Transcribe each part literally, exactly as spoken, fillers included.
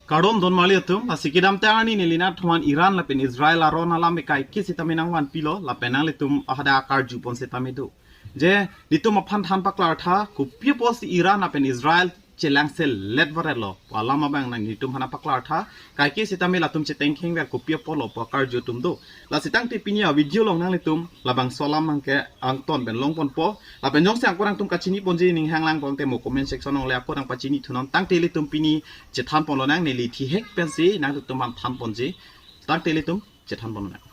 Kardom don marli atum, lasi kedamtang arni neli nangthan Iran lapen Israel aron alam kaike sitame nangvanpilo, lapen nanglitum hadak karjupon sitame do. Je, nelitum aphan than paklartha, kopi apotsi Iran lapen Israel chelangselet varelo. Pu alam abang nanglitum aphan paklartha, kaike sitame latum chetengkheng ver kopi apotlo pu karju atum do. Lasi tangte pini avideo along nanglitum labangso alam abangke angton pen longponpo. Lapen jongsi angkur angtum kachiniponji ning hanglang pon te mo comment section along le ako nangpachinithunon, tangte ilitum pini chethanponlonang, neli thihek pensi nanglitum aphan thanponji. Tangte ilitum chethanponlonang.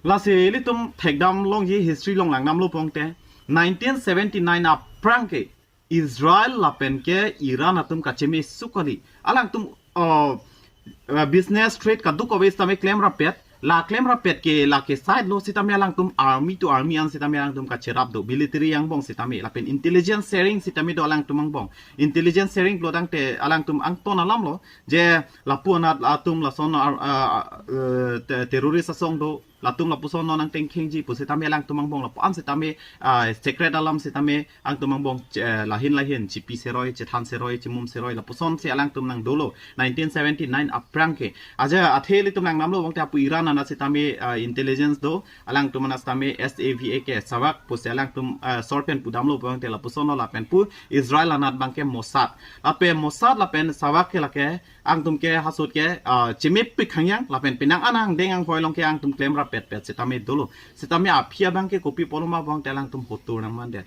Lasi ilitum thekdam longji, history along langdamlo pon te, nineteen seventy-nine aphrang ke Israel lapen ke Iran atum kacheme sukali. Alangtum, uh, uh, business trade kadokave sitame klemrapet. La klemrapet ke lake side lo sitame alangtum army to army an sitame alangtum kacherap do. Military angbong sitame lapen intelligence sharing sitame do alangtum angbong. Intelligence sharing pulo tangte alangtum angton alamlo. Je lapu anat atum lason, uh, uh, uh, te- terrorist asong do. Latum lapuson non nangtengkhengji pu sitame alangtum angbong lapu an sitame, ah, secret alam sitame angtum angbong, eh, lahin lahin chipi seroi, chethan seroi, chimum seroi, lapuson si alangtum nangdolo nineteen seventy-nine aphrang ke. Aja athe ilitum langdamlo pon te apu Iran anat sitame, ah, intelligence do, alangtum anat sitame S A V A ke, SAVAK pusi alangtum, ah, short pen pudamlo pon te lapuson lo, lapen pu Israel anat abangke Mossad. Lapen Mossad lapen SAVAK ke lake angtum ke hasot ke, ah, chemepik hangyang, lapen penang an angdeng anghoi along ke angtum klemrapetpet sitame dolo. Sitame aphi abangke kopi apotlo ma pon te alangtum hotur nangmandet.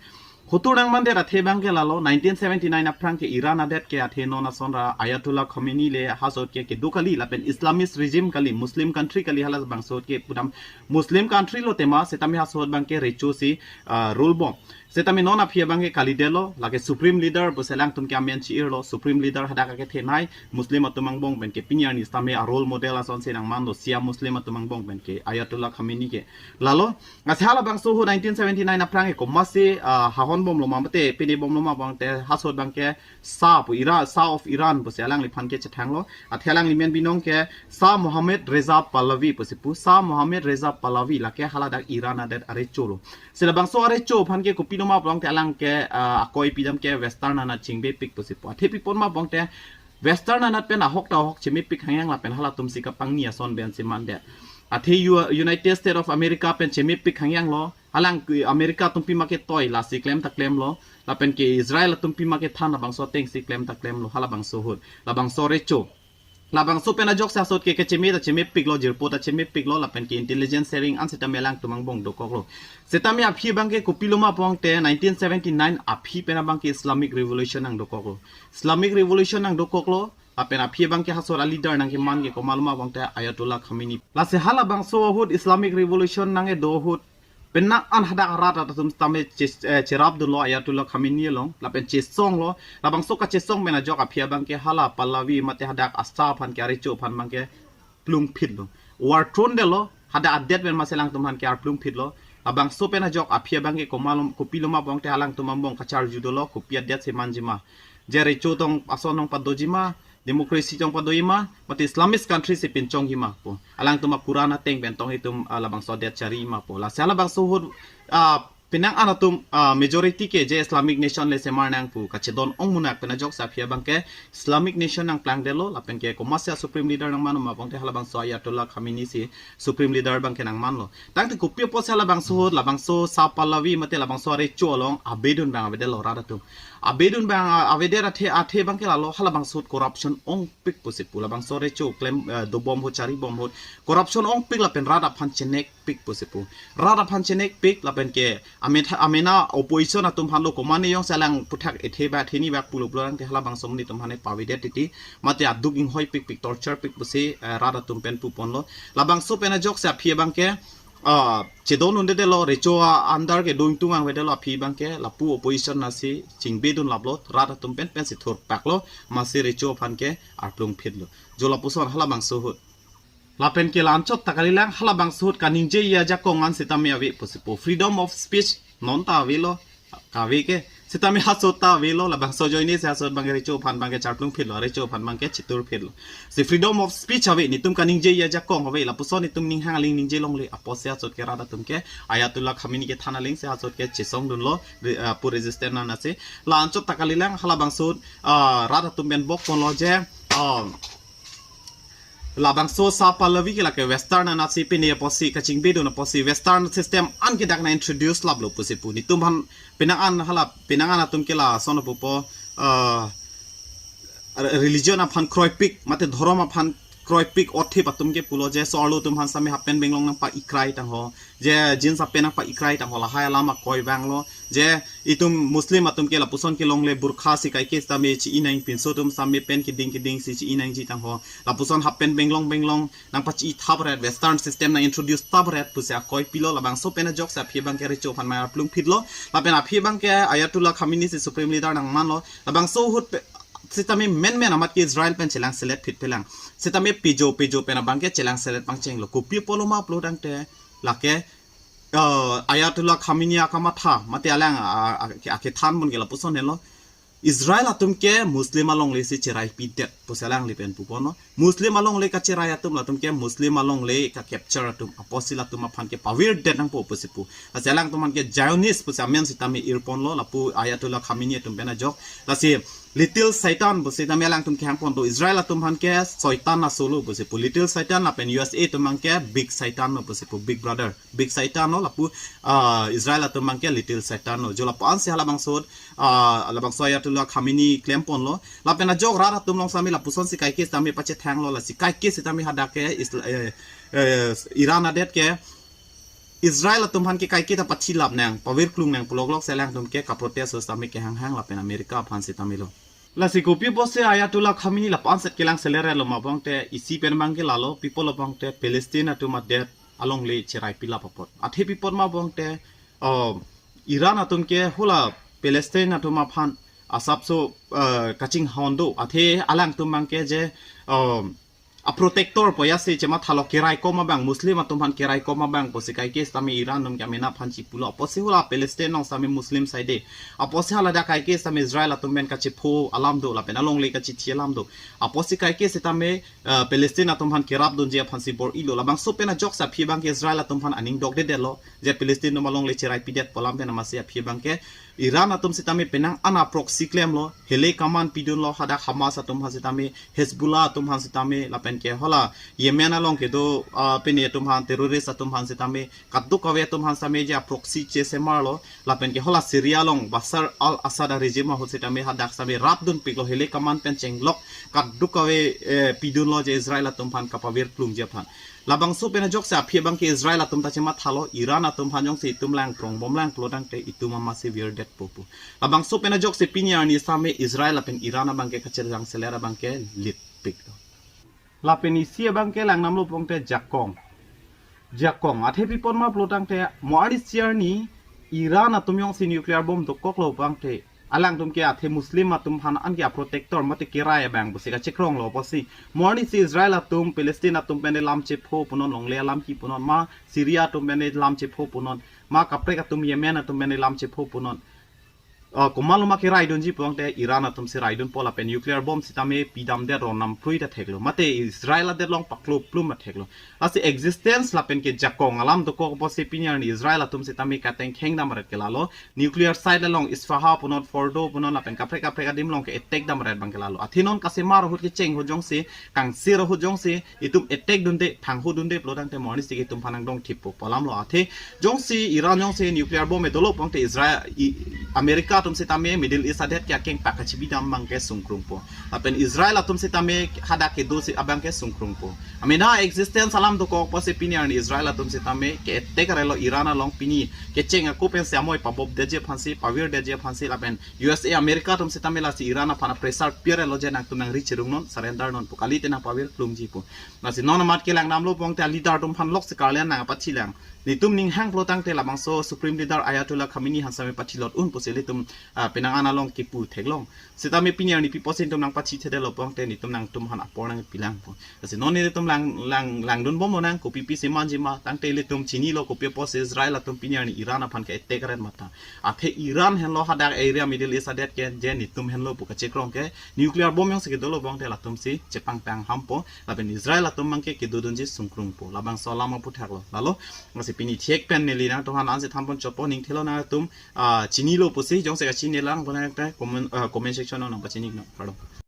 Hotur nangmandet athe abangke lalo, nineteen seventy-nine aphrang ke Iran adet ke athe non asonra Ayatollah Khomeini le hasot ke kedo kali, lapen Islamist regime kali, Muslim country kali, halabangso ahut ke pudam Muslim country lo tema, sitame hasot abangke recho si, ah, rule bom. Sitame non aphi abangke kalidetlo, lake Supreme Leader pusi alangtum ke amen chi-irlo, Supreme Leader hadak akethenei, Muslim atum angbong pen ke pini arni sitame a role model asonsi nangmanlo, Shia Muslim atum angbong pen ke Ayatollah Khomeini ke. Lalo, lasi halabangso ahut nineteen seventy-nine aphrang ke komatsi, ah, hahon bomlo ma mate pini bomlo ma pon te hasot abangke Shah pu Iran, Shah of Iran pusi alangliphan ke chethanglo. Athe alangli amen binong ke Shah Mohammad Reza Pahlavi pusi pu. Shah Mohammad Reza Pahlavi lake haladak Iran adet arecho lo. Si labangso arecho aphan ke kopilo ma pon te alang ke, ah, akoi pidam ke Western anat chingbepik pusi pu. Athe pipon ma pon te Western anat pen ahok ta ahok chemepik hangyang lapen halatum si kapangni ason pen si mandet. Athe U- United States of America pen chemepik hangyanglo. Alang ke America atum pima ketoi, lasi klem ta klemlo. Lapen ke Israel atum pima kethan, labangso ateng si klem ta klemlo, halabangso ahut. Labangso recho. Labangso pen ajoksi hasot ke kecheme ta chemepiklo, jirpo ta chemepiklo, lapen ke intelligence sharing an sitame alangtum angbong dokoklo. Sitame aphi abangke kopilo ma pon te nineteen seventy-nine aphi pen abangke Islamic Revolution nangdokoklo. Islamic Revolution nangdokoklo, lapen aphi abangke hasot aleader nangkeman ke komatlo ma pon te Ayatollah Khomeini. Lasi halabangso ahut Islamic Revolution nangkedo ahut penang an hadak rat atum sitame che- eh, cherapdunlo Ayatollah Khomeini along, lapen chesonglo, labangso kachesong pen ajok aphi abangke hala Pahlavi mate hadak a-Shah aphan ke arecho aphan abangke plungphitlo. Overthrown detlo, hadak adet pen masi alangtum aphan ke arplungphitlo. Labangso pen ajok aphi abangke komatlo kopilo ma pon te alangtum angbong kacharjudolo, kopi adet si manji ma. Je recho tong ason tong padoji ma, democracy tong padoji ma, mate Islamist country si pinchongji ma pu. Alangtum a-Quran ateng pen tong itum, ah, labangso adet chari ma pu. Lasi halabangso ahut, ah, penang an atum, ah, majority ke je Islamic Nation le semar nang pu kachedon ong munak pen ajoksi aphi abangke Islamic Nation nangplangdetlo, lapen ke komatsi a-Supreme Leader nangman ma pon te halabangso Ayatollah Khomeini si Supreme Leader abangke nangmanlo. Tangte kopi apotsi halabangso ahut, labangso Shah Pahlavi mate labangso arecho along abedun abang avedetlo rat atum. Abedun abang, ah, avedet athe, athe abangke lalo halabangso ahut corruption ongpik pusi pu, labangso recho klem, eh, dobom ahut, charibom ahut. Corruption ongpik lapen rat aphan chenekpik pusi pu. Rat aphan chenekpik lapen ke ametha- amena opposition atum aphanlo, komane jongsi alang aphuthak ethe bak theni bak pulo pulo tangte halabangso amonit atum aphan pavedet titi. Mate aduk inghoipikpik, torturepik pusi, eh, rat atum pen puponlo. Labangso pen ajoksi aphi abangke, ah, chedondundedetlo, recho a-under ke do ingtung angvedetlo aphi abangke, lapu opposition nasi chingbedunlaplo, rat atum pen pensi thurpaklo, masi recho aphan ke arplungphitlo. Jo lapuson halabangso ahut. Lapen ke la-anchot ta kalilang, halabangso ahut kaningjeji ajakong an sitame ave pusi pu. Freedom of speech non ta avelo, kave ke. Sitame hasot ta avelo, labangso ajoine si hasot abangke recho aphan abangke charplungphitlo, recho aphan abangke chiturphitlo. Si freedom of speech ave, nelitum kaningjeji ajakong ave, lapuson nelitum ning hang aling ningje longle apotsi hasot ke rat atum ke Ayatollah Khomeini kethan aling si hasot ke chesongdunlo, re- ah, pu resistance anat si. La-anchot ta kalilang, halabangso ahut, ah, rat atum pen bokponlo je, ah, Labangso sa pallavi ke lake Western anatsi pine apotsi kachingbedun apotsi Western system an ke dak na introduce laplo pusi pu. Netum aphan penang an hala penang an atum ke lason pupo, uh, religion aphan kroipik, mate dhorom aphan kroipik othip atum ke pulo je so-arlo atum aphan sitame half pant benglong nangpa-ikrai tangho, je jeans apant nangpa-ikrai tangho, lahai alam akoi vanglo. Je itum Muslim atum ke lapuson kelongle burqa si kaike sitame chi-i nang, pinso atum sitame pen keding keding si chi-i nangji tangho, lapuson half pant benglong benglong nangpachi-i thapret, Western system nang introduce thapret pusi akoi pilo. Labangso pen ajok si aphi abang ke recho aphan mai arplung phitlo. Lapen aphi abang ke Ayatollah Khamenei si supreme leader nangmanlo. Labangso ahut pe, sitame menmen amat ke Israel pen chelangselet phitpelang. Sitame pejo pejo pen abang ke chelangselet pangchenglo. Kopi apotlo ma pulo tangte lake, uh, Ayatollah Khamenei akamatha, mate alang a, a, a, akethan bon ke lapuson helo. Israel atum ke Muslim alongle si cheraipidet pusi alangli pen puponlo. Muslim alongle kacherai atum, latum ke Muslim alongle ka-capture atum apotsi latum aphan ke pavirdet nangpo pusi pu. Lasi alangtum aphan ke Zionist pusi amen sitame irponlo, lapu Ayatollah Khamenei atum pen ajok. Lasi Little Satan pusi tame alangtum kehangponlo, Israel atum aphan ke Soitan asolo pusi pu. Little Satan lapen U S A atum aphan ke Big Satan lo pusi pu, Big Brother. Big Satan lo lapu, ah, Israel atum abang ke Little Satan lo. Jo lapu-an si halabangso, ah, labangso Ayatollah Khamenei klemponlo. Lapen ajok rat atum along sitame lapuson si kaike sitame pachethanglo, lasi kaike sitame hadak ke Isla-, eh, eh, Iran adet ke Israel atum aphan ke kaike ta pachilap nang, pavirklung nang puloklok si alangtum ke kaprotest sitame kehanghang lapen America aphan sitame lo. Lasi kopi apotsi Ayatollah Khamenei lapu-an set kelangseletlo ma pulote, isi pen abang ke lalo, pi pulo pulote Palestine atum adet alongle cheraipilap apot. Athe pi apot ma pulote, uh, Iran atum ke hula Palestine atum aphan asapso, uh, kachinghon do. Athe alangtum abang ke je, uh, a-protector pu ya si chemathalo, keraikom abang, Muslim atum aphan keraikom abang pusi kaike sitame Iran atum ke amena aphan chipulo. Apotsi hula Palestine along sitame Muslim side. Apotsi haladak kaike sitame Israel atum pen kachepho alam do, lapen alongle kachithi alam do. Apotsi kaike sitame, eh, Palestine atum aphan kerapdunji aphansi bor-ilo. Labangso pen ajok si aphi abang ke Israel atum aphan aning dokdedetlo. Je Palestine atum alongle cheraipidet pu alam pen amatsi aphi abang ke Iran atum sitame penang an a-proxy klemlo, hilai command pidunlo hadak Hamas atum aphan sitame, Hezbollah atum aphan sitame, lapen ke hula Yemen along kedo, ah, pine atum aphan, terrorist atum aphan sitame, kadokave atum aphan sitame je a-proxy chesemarlo, lapen ke hula Syria along Bashar al-Assad a-regime ahut sitame hadak sitame rapdunpiklo, hilai command pen chenglok kadokave, eh, pidunlo je Israel atum aphan kapavirklungji aphan. Labangso pen ajok si aphi abang ke Israel atum ta chemathalo, Iran atum aphan jongsi itum langprongbom lang pulo tangte itum amatsi virdetpo pu. Labangso pen ajok si pini arni sitame Israel lapen Iran abang ke kacherangselet abang ke litpiklo. Lapen isi abang ke langdamlo pulote jakong. Jakong, athe pi apot ma pulo tangte, mo arnisi arni Iran atum jongsi nuclear bomb dokoklo pulote, alangtum ke athe Muslim atum aphan an ke a-protector mate kerai abang pusi kachekronglo pusi. Mo arnisi Israel atum Palestine atum pen lam chepho punon, longle alam kipunon, ma Syria atum pen lam chepho punon, ma kaprek atum Yemen atum pen lam chepho punon. Uh, komatlo ma keraidunji pulote Iran atum si raidunpo lapen nuclear bomb sitame pidamdet ron namprui ta theklo. Mate Israel adet along paklo plum ta theklo. Lasi existence lapen ke jakong alam dokok apotsi pini arni Israel atum sitame katengkheng damret ke lalo. Nuclear site along Isfahan punon, Fordo punon, lapen kaprek kaprek adim along ke attack damret abang ke lalo. Athe non kasemar ahut kecheng ahut jongsi, kangsir ahut jongsi, itum attack dunde, thangho dunde pulo tangte mo arnisi itum aphan nangdongthippo pu alamlo. Athe jongsi Iran jongsi nuclear bomb edolo pulote Israel, i, America atum sitame Middle East adet ke akeng pak kachibidam abang ke sungkrungpo. Lapen Israel atum sitame hadak kedo si abang ke sungkrungpo. Amena existence alam dokok apotsi pini arni Israel atum sitame ke-attack arelo Iran along, pini kecheng ako pensi amoi pabopdetji aphansi, pavirdetji aphansi, lapen U S A America atum sitame lasi Iran aphan pressure pi arelo je nangtum nangri cherungnon, surrender non pu, kalite nangpavirklungji pu. Lasi non amat ke langdamlo pulote a-leader atum aphan lok si karlen nangpachilang. Netum ninghang pulo tangte labangso Supreme Leader Ayatollah Khamenei aphan sitame pachilot un pusi ilitum, ah, penang an along kipu theklong. Sitame pini arni pi apotsi netum nangpachithedetlo pulote netum nangtum aphan apor nangpilangpo. Lasi non netum lang, lang, langdunbomlonang, kopi pisi manji ma, tangte ilitum chinilo kopi apotsi Israel atum pini arni Iran aphan ke-attack aren mata. Athe Iran henlo hadak area Middle East adet ke, je netum henlo pu kachekrong ke, nuclear bomb jongsi kedolo pulote latumsi chepangpang hampo, lapen Israel atum abang ke kedodunji sungkrungpo. Labangso alam aphuthaklo. Lalo, lasi pini thek pen neli nangtum aphan ansi thanpon chotpo, ning thelo nangtum, ah, chinilo pusi, jongsi kachinilang pulote comment, ah, comment section along nangpachiniknon. Kardom.